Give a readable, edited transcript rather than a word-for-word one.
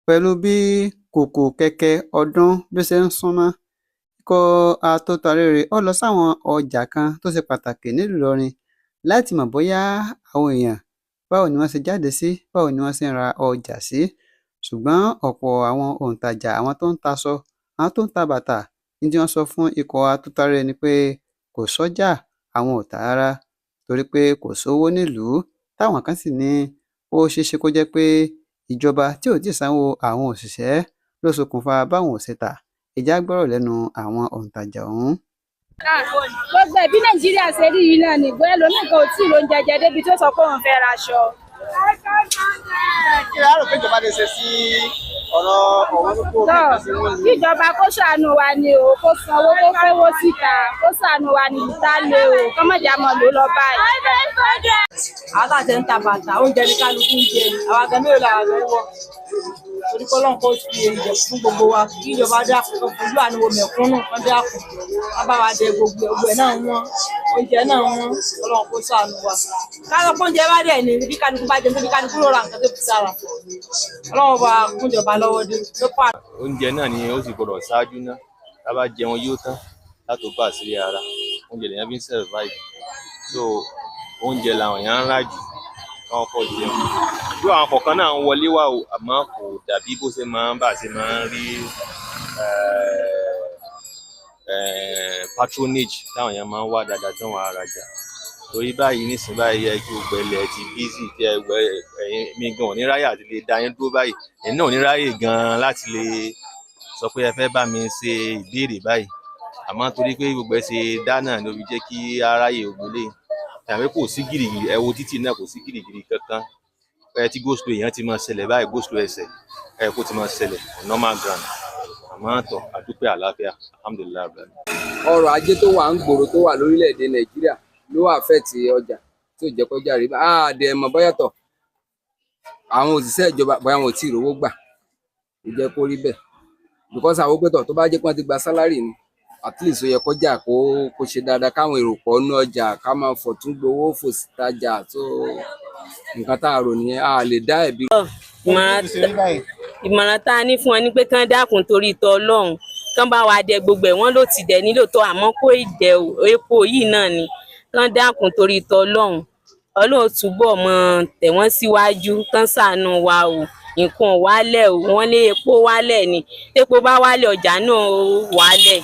Pẹ̀lú bí kùkùkẹkẹ ọdún bí ó ṣe ń súnmọ́, ikọ̀ Atótoarére ó lọ sáwọn ọjà kan tó ṣe pàtàkì nílùú Ìlọrin láti mọ̀ bóyá àwọn èèyàn, báwo ni wọ́n ṣe jáde sí, báwo ni wọ́n ṣe ń ra ọjà sí. Ṣùgbọ́n ọ̀pọ̀ àwọn òǹtajà, àwọn tó ń taṣọ, àwọn tó ń ta bàtà ní tí wọ́n sọ fún ikọ̀ Atótoarére ni pé kò sọ́jà, àwọn ò tà rárá torí pé kò sówó nílùú. Táwọn kan sì ní ó ṣeéṣe kó jẹ́ pé ìjọba tí ò tíì sanwó àwọn òṣìṣẹ́ ló ṣokùnfà báwọn ò ṣe tà. Ẹ jẹ́ á gbọ́rọ̀ lẹ́nu àwọn òǹtajà ọ̀hún. Gbogbo ẹ̀ bí Nàìjíríà ṣe rí yìí náà nìgbọ́, ẹlòmíì kan ò tí ì lóúnjẹ jẹ débi tó sọ pé òun fẹ́ raṣọ. Kí la rò pé ìjọba lè ṣe sí ọ̀rọ̀ ọ̀wọ́n gógó bí nǹkan ṣe wọ́n ní? Kíjọba kó ṣàánú wa ni o, kó sanwó, kó kówó síta, kó ṣàánú wa ní ìta lé o, kọ́mọ̀jà mọ̀ ló lọ báyìí. Àwọn tá à ti ń ta bàtà, oúnjẹ ní kálukú ń jẹ. Àwa gan mélòó làwa gan wọ, torí kọ́ lọ́n kó fi èyí fún gbogbo wa. Kí ìjọba dákun, kó fojú àánú wo mẹ̀kúnnù, kó dákun, wọ́n bá wa dẹ gbogbo ẹ̀ náà wọ́n, oúnjẹ náà wọ́n. Ọlọ́run kó ṣàánú wa. Káàkiri oúnjẹ bá dẹ̀ ní bí kálukú bá jẹun, bí kálukú ló ra nǹkan tó fi sára. Ọlọ́run bá kúnjọba lọ́wọ́ dé ló pa. Oúnjẹ náà ni ó sì gbọdọ̀ ṣáájú ná. Tá a bá jẹun yóò tán látò bá àṣírí ara. Oúnjẹ lèèyàn fi ń survive, so oúnjẹ làwọn èèyàn ń rà jù, káwọn kọ́ jẹun. Bí àwọn kọ̀ọ̀kan náà ń wọlé wá o, àmọ́ kò dàbí bó ṣe máa ń bá ṣe máa ń rí patronage táwọn èèyàn máa ń wá dáadáa tí wọ́n á rajà. Torí báyìí nísìnyí báyìí, yẹ kí gbogbo ilẹ̀ ti busy tí ẹgbẹ́ ẹ̀yin mi gan ò ní ráyè àti lè dá yín dúró báyìí. Ẹ̀yin náà ò ní ráyè gan láti lè sọ pé ẹ fẹ́ bá mi ṣe ìbéèrè báyìí, àmọ́ torí pé gbogbo ẹ ṣe dá náà ló fi jẹ́ kí á ráyè ògbólé tàbí kò sí gìrìgìrì. Ẹ wo títì náà, kò sí gìrìgìrì kankan. Ẹ tí go slow èèyàn ti máa ṣẹlẹ̀ báyìí, go slow ẹsẹ̀ ẹ kó ti máa ṣẹlẹ̀ on normal ground. Àmọ́ tọ̀, àdúpẹ́, àlàáfíà, alhamdulillahi rabbil alamin. Ọrọ̀ ajé tó wà ń gbòòrò, tó wà lórílẹ̀‐èdè Nàìjíríà ló affect ọjà tí ò jẹ́ kọjá rí. A dẹ̀ mọ̀ bóyá tọ̀ àwọn òṣìṣẹ́ ìjọba, bóyá wọn ò tí ì rówó gbà ló jẹ́ kó rí bẹ́ẹ̀, because àwọn pẹ̀tọ̀ tó bá jẹ́ pé wọ́n ti gba salary ni, at least ó yẹ kọjá kó ṣe dáadáa, káwọn èrò pọ̀ nínú ọjà, ká máa fọ̀tún gbowó fòsì tajà. Tó nǹkan tá a rò nìyẹn, a lè dá ẹ̀bi. Ìmọ̀ràn tá a ní fún wọn ni pé kán dákun torí tọ Ọlọ́run, kán bá wa dẹ gbogbo ẹ̀. Wọ́n ló ti dẹ̀ nílò tó, àmọ́ kó ìdẹ epo yìí náà ni. Kán dákun torí tọ Ọlọ́run, Ọlọ́run túbọ̀ mọ́ tẹ̀ wọ́n síwájú, kán ṣàánú wa o. Nǹkan ò wálẹ̀ o. Wọ́n lé epo wálẹ̀ ni, tépo bá wálẹ̀, ọjà náà ó wálẹ̀.